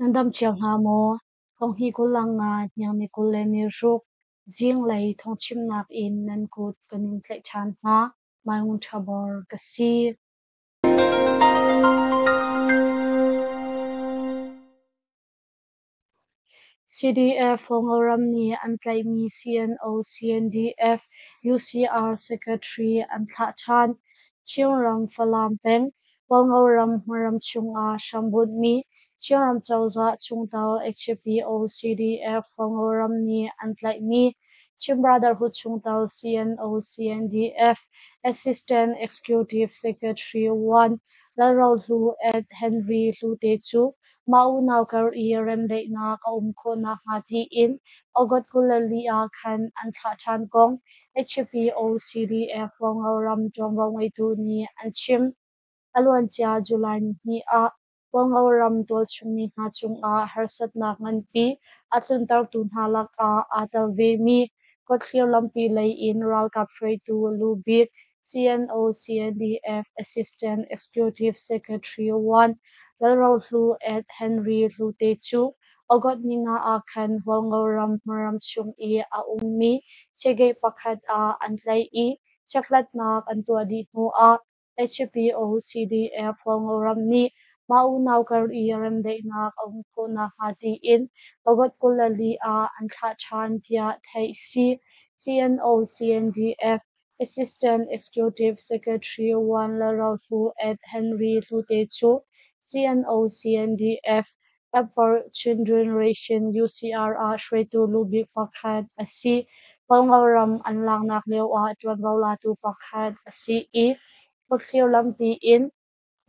Nan dam cio hna maw? Thonghnih 25 hniang ni 26 zinglei thawngchimnak in nan kut kan in tlaih ṭhan hna. Mai Ngun Ṭha Bor ka si. CDF Hualngoram nih an tlaihmi CNO CNDF UCR Secretary an thlah ṭhan. Chinram Falam peng, Hualngoram hmunram chungah hrambunhmi Chinram cozah chungtel HPO CDF Hualngoram nih an tlaihmi Chin Brotherhood chungtel CNO CNDF Assistant Executive Secretary 1 Lalrohlu at Henry Hlute cu mah unau kar i remdaihnak a um khawh nakhnga tiin August 24 ah khan an thlah ṭhan kong HPO CDF Hualngoram ṭuanvo ngeitu nih an chim. A luancia July nihnih ah Hualngoram tualchungmi hna cungah harsatnak nganpi a tluntertu hna lakah aa tel vemi Kawthlir lampi lei in ralkap hruaitu lu bik CNO CNDF Assistant Executive Secretary 1 Lalrohlu at Henry Hlute cu August ninga ah khan Hualngoram hmunram chung i a ummi chegeh pakhat ah an tlaih i chekhlatnak an tuah dih hnuah HPO CDF Hualngoram nih mah unau kar i remdaihnak a um khawh nakhnga tiin August 24 ah an thlah ṭhan tiah theih si. CNO CNDF Assistant Executive Secretary 1 Lalrohlu at Henry Hlute cu CNO CNDF Upper Chindwin Ration UCR ah hruaitu lubik pakhat a si. Hualngoram an laknak lioah ṭuanvo latu pakhat a si i Khuathlir lampi in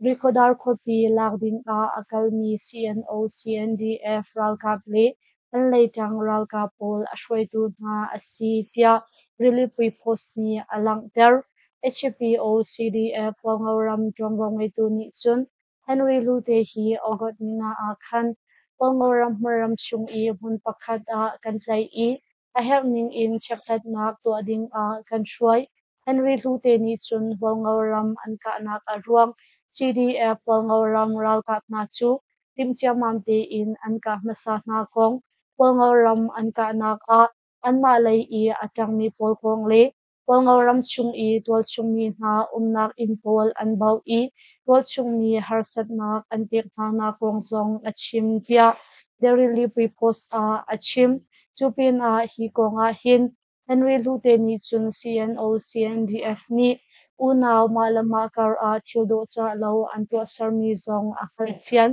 Rikhodar khuapi lak dingah a kalmi CNO CNDF ralkap le an leiṭang ralkap pawl a hruaitu hna a si tiah Rilipui Post nih a langhter. HPO CDF Hualngoram ṭuanvo ngeitu nih cun Henry Hlute hi August ninga ah khan Hualngoram hmunram chung i hmun pakhat ah kan tlaih i a herh ning in chekhlatnak tuah dingah kan hruai. Henry Hlute nih cun Hualngoram an kahnak a ruang CDF Hualngoram ralkap hna cu timh ciammam tein an kah hmasa hna kong, Hualngoram an kahnak ah anmah lei i a ṭangmi pawl kong le Hualngoram chung i tualchungmi hna umnak inn pawl an bauh i tualchungmi harsatnak an pek hnanak kong zong a chim tiah The Rilipui Post ah a chim. Cu pinah hi kong ah hin Henry Hlute nih cun CNO CNDF nih unau mah le mah kar ah thil dawhcah lo an tuahsermi zong a hngalhfian.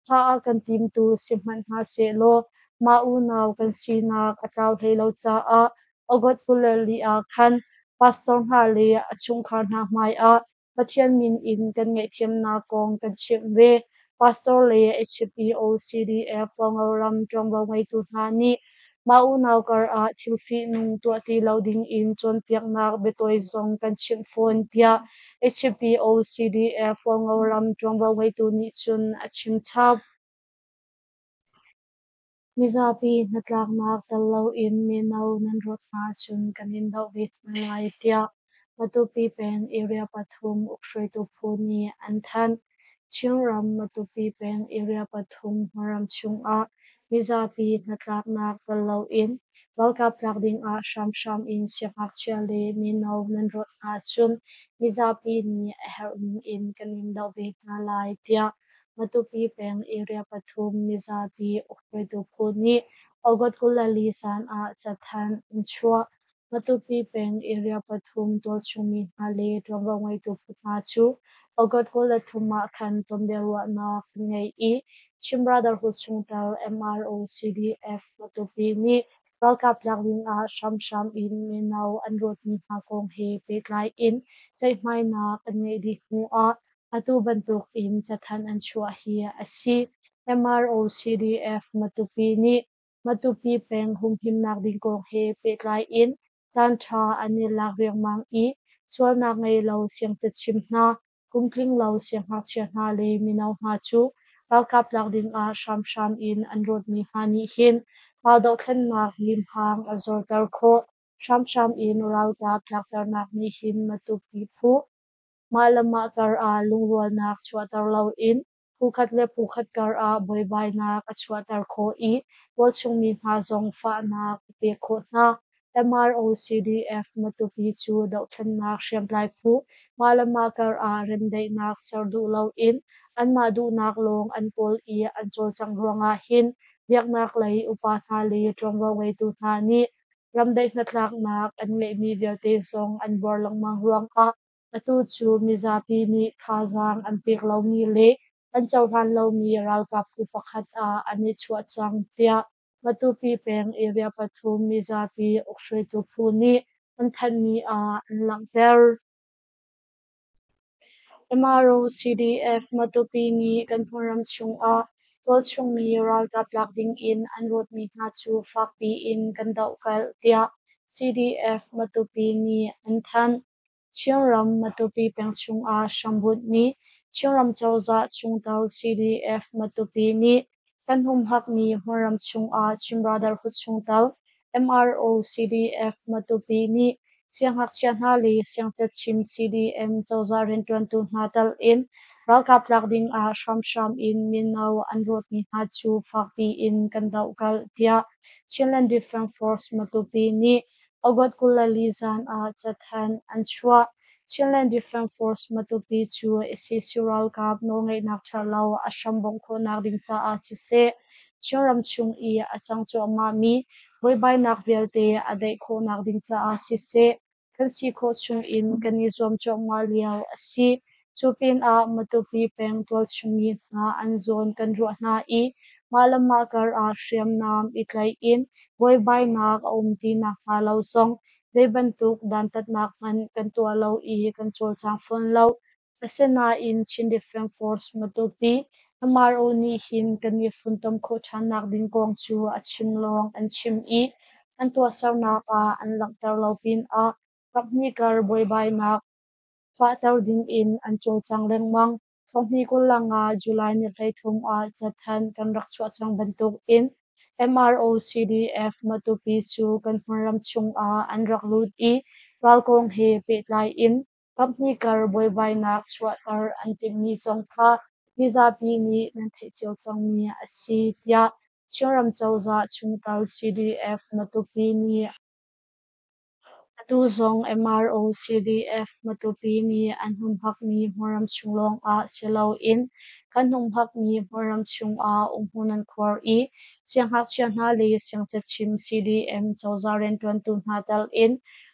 Thah a kan timtu si hmanh hna sehlaw mah unau kan sinak a tlau hlei lo caah August 24 ah khan pastor hna le a chungkhar hna hmaiah Pathian min in kan ngaihthiamnak kong kan chimh ve. Pastor le HPO CDF Hualngoram ṭuanvo ngeitu hna nih mah unau kar ah thil fihnung tuah ti lo dingin cawnpiaknak biatawi zong kan chimh fawn tiah HPO CDF Hualngoram ṭuanvo ngeitu nih cun a chim chap. Mizapi hnatlaknak tel loin mino nan rawt hna ahcun kan in doh ve hna lai tiah Matupi peng Area pathum ukhruaitu phu nih an thanh. Chinram Matupi peng Area pathum hmaram chungah mizapi hnatlaknak tel loin ralkap tlak dingah hramhram in siangngakchia le mino nan rawt hna ahcun mizapi nih a herh ning in kan in doh ve hna lai tiah Matupi peng Area pathum mizapi ukhruaitu phu nih August 24 zan ah cathanh an chuah. Matupi peng Area pathum tualchungmi hna le ṭuanvo ngeitu phu hna cu August 23 ah khan tonbiaruahnak an ngei i Chin Brotherhood chungtel MRO CDF Matupi nih ralkap tlak dingah hramhram in mino an rawtmi hna kong he pehtlai in ceihmainak an ngeih dih hnuah atu bantuk in cathanh an chuah hi a si. MRO CDF Matupi nih Matupi peng humhimnak ding kong he pehtlai in caanṭha an i lak riangmang i sualnak ngei lo siangcachim hna, kumtling lo siangngakchia hna le mino hna cu ralkap tlak dingah hramhram in an rawtmi hna nih hin raldohthlennak limhang a zorter khawh. Hramhram in ralkap tlakternak nih hin Matupi phu mah le mah kar ah lungrualnak chuahter loin Phukhat le phukhat kar ah buaibainak a chuahter khawh i tualchungmi hna zong fahnak a pek khawh hna. MRO-CDF Matupi cu dohthlennak hriamtlai phu mah le mah kar ah remdaihnak ser duh loin anmah duhnak lawng an kawl i an cawlcangh ruangah hin biaknak lei upa hna le ṭuanvo ngeitu hna nih ramdaih hnatlaknak an ngeihmi vialte zong an buar lengmang ruangah atu cu mizapi nih thazaang an pek lomi le an cohlan lomi ralkap phu pakhat ah an i chuah cang, tiah Matupi peng Area 3 mizapi ukhruaitu phu nih an thanhmi ah an langhter. MRO-CDF Matupi nih kan hmunram chungah tualchungmi ralkap tlak dingin an rawtmi hna cu fakpi in kan dohkalh, tiah CDF Matupi nih an thanh. Chinram Matupi peng chungah hrambunhmi Chinram cozah chungtel CDF Matupi nih kan humhakmi hmunram chungah Chin Brotherhood chungtel MRO-CDF Matupi nih siangngakchia hna le siangcachim CDM cozah rianṭuantu hna tel in ralkap tlak dingah hramhram in mino an rawtmi hna cu fakpi in kan dohkalh, tiah Chinland Defense Force Matupi nih August 24 zan ah cathanh an chuah. Chinland Defense Force Matupi cu sac ralkap nawlngeihnak ṭhalo a hram bongh khawhnak ding caah siseh, Chinram chung i a cang cuahmahmi buaibainak vialte a daih khawhnak ding caah siseh, kan si khawh chungin kan i zuam cuahmah lio a si. Cu pinah Matupi peng tualchungmi hna an zawn kan ruah hna i mah le mah kar ah hriamnam i tlaih in buaibainak a um ti nakhnga lo zong zei bantuk dantatnak hmanh kan tuah lo i kan cawlcang fawn lo. Asinain Chin Defense Force Matupi MRO nih hin kan i funtom khawh ṭhannak ding kong cu a chim lawng an chim i an tuahsernak ah an langhter lo pinah kaphnih kar buaibainak fahter dingin an cawlcang lengmang. 2025 July ni 33 ah cathanh kan rak chuah cang bantukin MRO CDF Matupi cu kan hmunram chungah an rak lut i ralkawng he pehtlai in kaphnih kar buaibainak chuahter an timhmi zong kha mizapi nih nan theih cio cangmi a si, tiah Chinram cozah chungtel CDF Matupi nih. Atu zong MRO CDF Matupi nih an humhakmi hmunram chung lawngah si loin kan humhakmi hmunram chungah umhmun an khuar i siangngakchia hna le siangcachim CDM cozah rianṭuantu hna tel in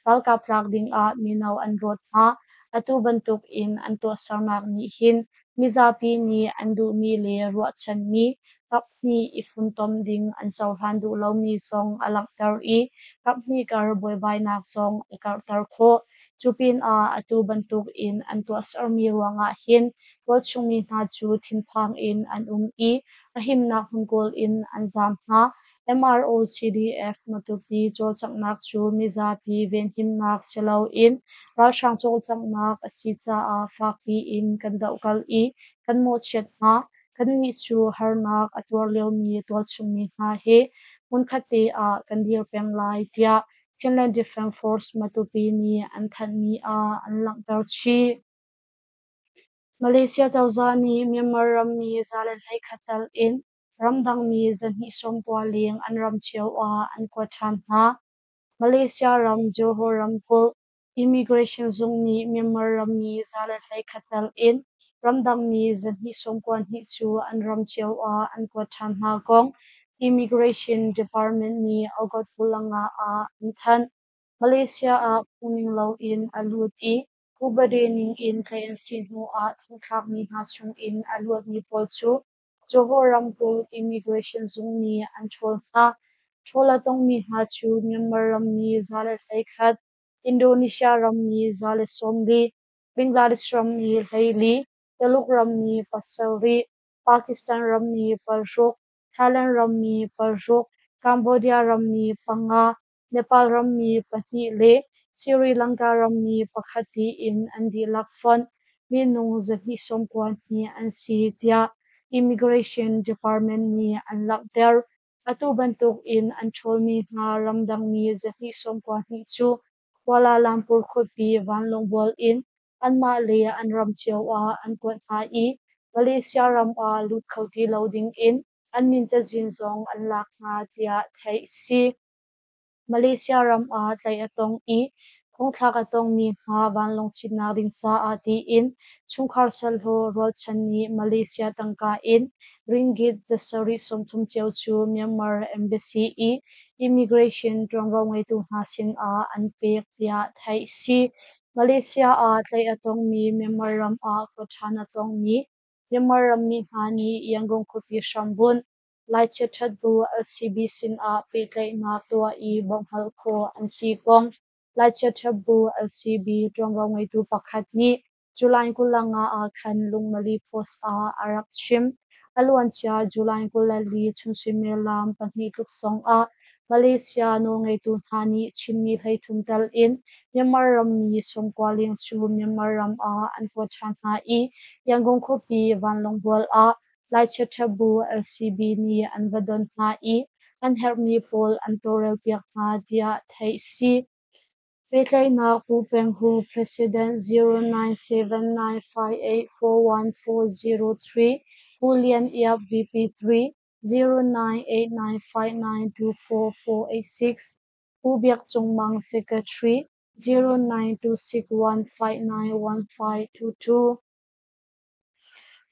ralkap tlak dingah mino an rawt hna. Atu bantukin an tuahsernak nih hin mizapi nih an duhmi le ruahchanmi kaphnih i funtom ding an cohlan duh lomi zong a langhter i kaphnih kar buaibainak zong a karhter khawh. Cu pinah atu bantukin an tuahsermi ruangah hin tualchungmi hna cu thinphang in an um i a himnak hmun kawl in an zaam hna. MRO CDF Matupi cawlcanghnak cu mizapi venhimnak si loin ralhrang cawlcanghnak a si caah fakpi in kan dohkalh i kan mawhchiat hna. Kannih cu harnak a tuar liomi tualchungmi hna he hmunkhat te ah kan dir peng lai, tiah Chinland Defense Force Matupi nih an thanhmi ah an langhter chih. Malaysia cozah nih Myanmar rammi 121 tel in ramdangmi 290 leng an ram cio ah an kuat ṭhan hna. Malaysia ram Johor ramkulh Immigration zung nih Myanmar rammi 121 tel in ramdangmi 292 cu an ram cio ah an kuat ṭhan hna kong Immigration Department nih August 25 ah an thanh. Malaysia ah phungning loin a lut i upadi ningin tlaih an si hnuah thongthlakmi hna chungin a luatmi pawl cu Johor ramkulh Immigration zung nih an ṭhawl hna. Ṭhawl a tongmi hna cu Myanmar rammi 121, Indonesia rammi 140, Bangladesh rammi 14, Taluk rammi 7, Pakistan rammi 6, Thailand rammi 6, Cambodia rammi 5, Nepal rammi 2 le Sri Lanka rammi 1 tiin an dihlak fonh minung 292 an si, tiah Immigration Department nih an langhter. Atu bantukin an ṭhawlmi hna ramdangmi 292 cu Kuala Lumpur khuapi vanlawng bual in anmah le an ram cio ah an kuat hna i Malaysia ram ah lut kho ti lo ding in an min cazin zong an lak hna tiah theih a si. Malaysia ram ah tlaih a tong i thongthlak a tongmi hna vanlawng citnak ding caah tiin chungkhar sahlawh rualchan nih Malaysia tangka in ringgit 730 cio cu Myanmar Embassy i immigration ṭuanvo ngeitu hna sinah an pek tiah theih a si. Malaysia ah tlaih a tongmi Myanmar ram ah kuat ṭhan a tongmi Myanmar rammi hna nih Yangon khuapi hrambunh Lai Chiatṭhat Bu LCB sinah pehtlaihnak tuah i bawmh hal khawh an si kong Lai Chiatṭhat Bu LCB ṭuanvo ngeitu pakhat nih July 25 ah khan Lungmali Post ah a rak chim. A luancia July 24 chun suimilam 2 tluk zongah Malaysia nawlngeitu hna nih Chinmi 33 tel in Myanmar rammi 90 leng cu Myanmar ram ah an kuat ṭhan hna i Yangon khuapi vanlawng bual ah Lai Chiatṭha Bu LCB nih an va don hna i an herhmi pawl an tawlrelpiak hna tiah theih a si. Pehtlaihnak Pu Peng Hu President 0979584140 Pu Lian Iap VP 3 0989592486 Pu Biak Cung Mang Secretary 0926159152.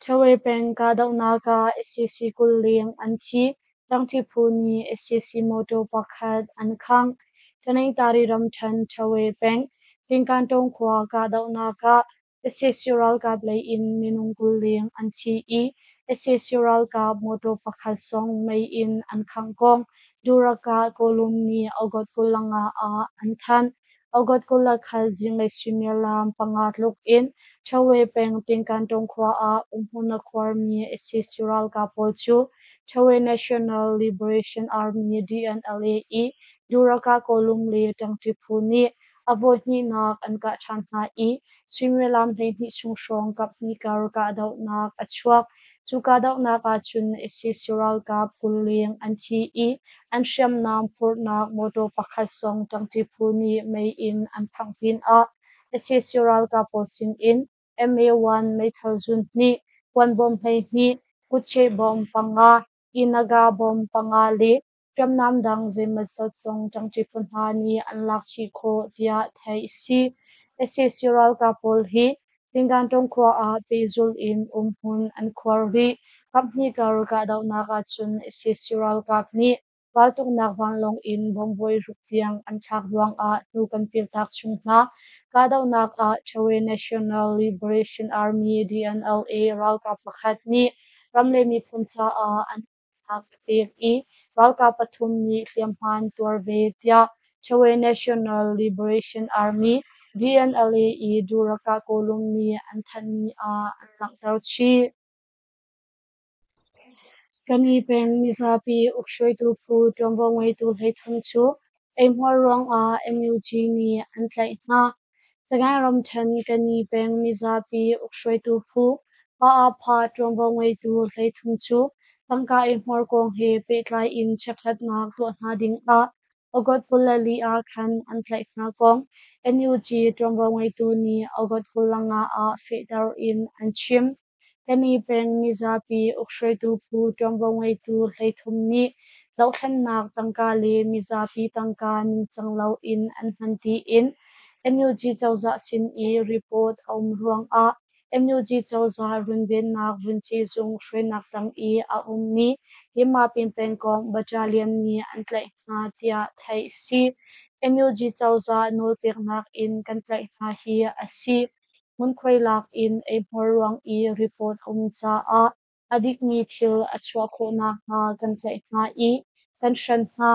Ṭhawe peng kahdohnak ah sac 20 leng an thi. Ṭangṭi phu nih sac motor pakhat an khangh. Taningtari ramṭhen Ṭhawe peng Tingkantong khua kahdohnak ah sac ralkap lei in minung 20 leng an thi i sac ralkap motor pakhat zong mei in an khangh kong Durakah Kawlum nih August 25 ah an thanh. August 21 zinglei suimilam 5 tluk in Ṭhawe peng Tingkantong khua ah umhmun a khuarmi sac ralkap pawl cu Ṭhawe National Liberation Army DNLA i Durakah Kawlum le ṭangṭi phu nih a voihnihnak an kah ṭhan hna i suimilam 12 chung hrawng kaphnih kar kahdohnak a chuak. Cu kahdohnak ahcun sac ralkap 20 leng an thi i an hriamnam phurhnak mawṭaw pakhat zong ṭangṭi phu nih mei in an khangh pinah sac ralkap pawl sinin MA-1 meithal zun hnih, kuanbawm 12, kutcheh bawm 5, Inaga bawm 5 le hriamnam dang zeimawzat zong ṭangṭi phu hna nih an lak chih khawh tiah theih a si. Sac ralkap pawl hi Tingkantong khua ah pehzulh in umhmun an khuar rih. Kaphnih kar kahdohnak ahcun sac ralkap nih raltuknak vanlawng in bomb voiruk tiang an thlak ruangah hnu kan piltak chung hna. Kahdohnak ah Ṭhawe National Liberation Army DNLA ralkap pakhat nih ram le miphun caah an a pek i ralkap pathum nih hliamhma an tuar ve tiah Ṭhawe National Liberation Army DNLA i Durakah Kawlum nih an thanhmi ah an langhter chih. Kani peng mizapi ukhruaitu phu ṭuanvo ngeitu 33 cu eihmuar ruangah NUG nih an tlaih hna. Sagaing ramṭhen Kani peng mizapi ukhruaitu phu Pa-ah-pha ṭuanvo ngeitu 33 cu tangka eihmuar kong he pehtlai in chekhlatnak tuah hna dingah August 24 ah khan an tlaih hna kong NUG ṭuanvo ngeitu nih August 25 ah fehter in an chim. Kani peng mizapi ukhruaitu phu ṭuanvo ngeitu 33 nih dohthlennak tangka le mizapi tangka ningcang loin an hman tiin NUG cozah sin i report a um ruangah NUG cozah runvennak vunci zung hruainak tang i a ummi Yinmapin pengkomh battalion nih an tlaih hna tiah theih a si. NUG cozah nawlpeknak in kan tlaih hna hi a si. Ngunkhuai lak in eihmuar ruang i report a um caah a dikmi thil a chuah khawh nakhnga kan tlaih hna i kan hren hna.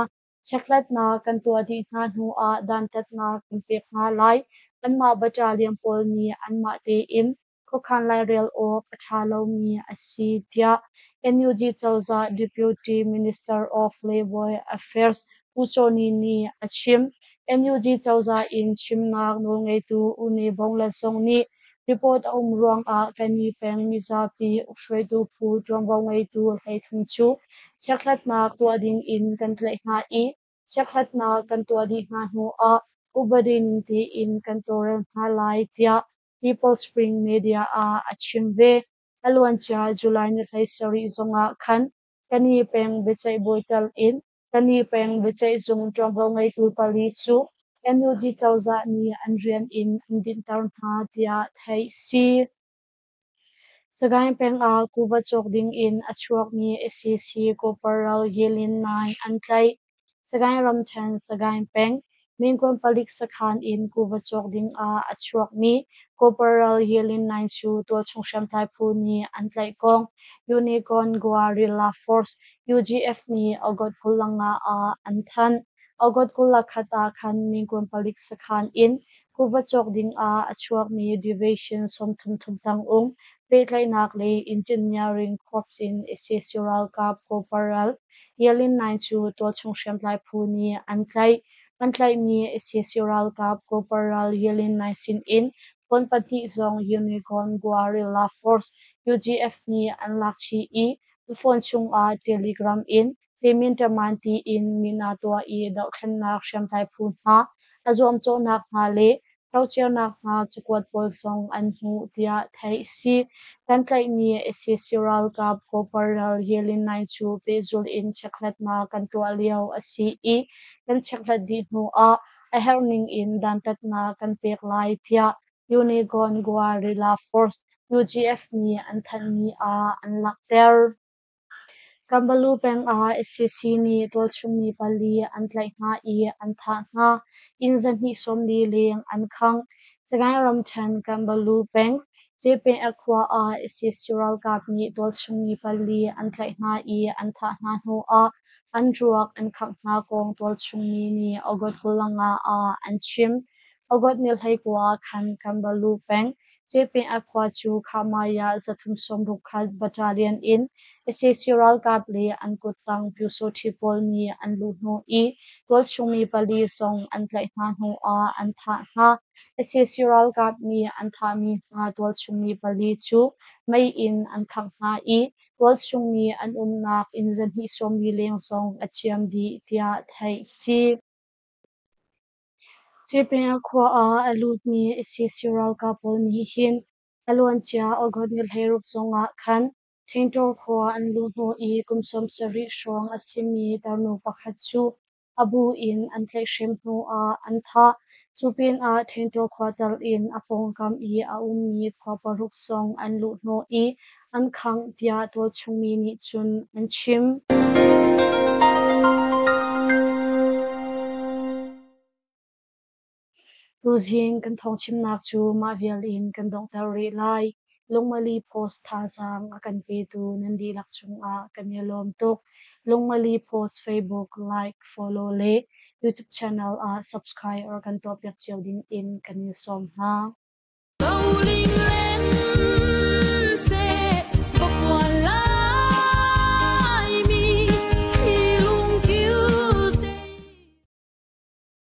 Chekhlatnak kan tuah dih hna hnuah dantatnak kan pek hna lai. Anmah battalion pawl nih anmah tein khuakhan lairel awk a ṭha lomi a si tiah NUG cozah Deputy Minister of Labour Affairs Pu Chaw Ni nih a chim. NUG cozah in chimnak nawlngeitu U Ne Bong Le zong nih report a um ruangah Kani peng mizapi ukhruaitu phu ṭuanvo ngeitu 33 cu chekhlatnak tuah ding in kan tlaih hna i chekhlatnak kan tuah dih hna hnuah upadi ning tein kan tawlrel hna lai tiah People Spring Media ah a chim ve. A luancia July ni 17 zongah khan Kani peng biaceih bawi tel in Kani peng biaceihzung ṭuanvo ngeitu pali cu NUG cozah nih an rian in an dinhter hna tiah theih si. Sagaing peng ah kuva cawk ding in a chuakmi sac Corporal Ye Lin Naing an tlaih. Sagaing ramṭhen Sagaing peng Mingon palik sakhan in kuva cawk ding ah a chuakmi Corporal Ye Lin Naing cu tualchung hriamtlai phu nih an tlaih kong Unicorn Guerrilla Force UGF nih August 25 ah an thanh. August 21 ah khan Mingon palik sakhan in kuva cawk ding ah a chuakmi Division 33 tangung pehtlaihnak le Engineering Corps in sac ralkap Corporal Ye Lin Naing cu tualchung hriamtlai phu nih an tlaih. An tlaihmi sac ralkap Corporal Ye Lin Naing sinin phone pahnih zong Unicorn Guerrilla Force UGF nih an lak chih i a phone chungah Telegram in Temin-ṭaman tiin min aa tuah i dohthlennak hriamtlai phu hna a zuamcawhnak hna le hrocernak hna cakuat pawl zong an hmuh tiah theih a si. Kan tlaihmi sac ralkap Corporal Ye Lin Naing cu pehzulh in chekhlatnak kan tuah lio a si i kan chekhlat dih hnu ah a herh ning in dantatnak kan pek lai tiah Unicorn Guerrilla Force UGF nih an thanhmi ah an langhter. Kambalu peng ah sac nih tualchungmi pali an tlaih hna i an thah hna. Inn 240 leng an khangh. Sagaing ramṭhen Kambalu peng Cepe khua ah sac ralkap nih tualchungmi pali an tlaih hna i an thah hna hnuah an ruak an khangh hna kong tualchungmi nih August 25 ah an chim. August ni 19 khan Kambalu peng Cepe khua cu Khahmaiah 361 Battalion in sac ralkap le an kuttang Pyusawṭhi pawl nih an luh hnu i tualchungmi pali zong an tlaih hna hnuah an thah hna. Sac ralkap nih an thahmi hna tualchungmi pali cu mei in an khangh hna i tualchungmi an umnak inn 240 leng zong a ciam dih tiah theih a si. Cepe khua ah a lutmi sac ralkap pawl nih hin a luancia August ni 16 zongah khan Thengtaw khua an luh hnu i kum 70 hrawng a simi tarnu pakhat cu a bu in an tlaihhrem hnuah an thah. Cu pinah Thengtaw khua tal in a pawngkam i a ummi khua paruk zong an luh hnawh i an khangh tiah tualchungmi nih cun an chim. Tuzing kan thawngchimnak cu mah vial in kan donghter rih lai. Lungmali Post thazaang a kan petu nan dihlak cungah kan i lawm tuk. Lungmali Post Facebook like, follow le YouTube channel ah subscribe or kan tuahpiak cio ding in kan in sawm hna.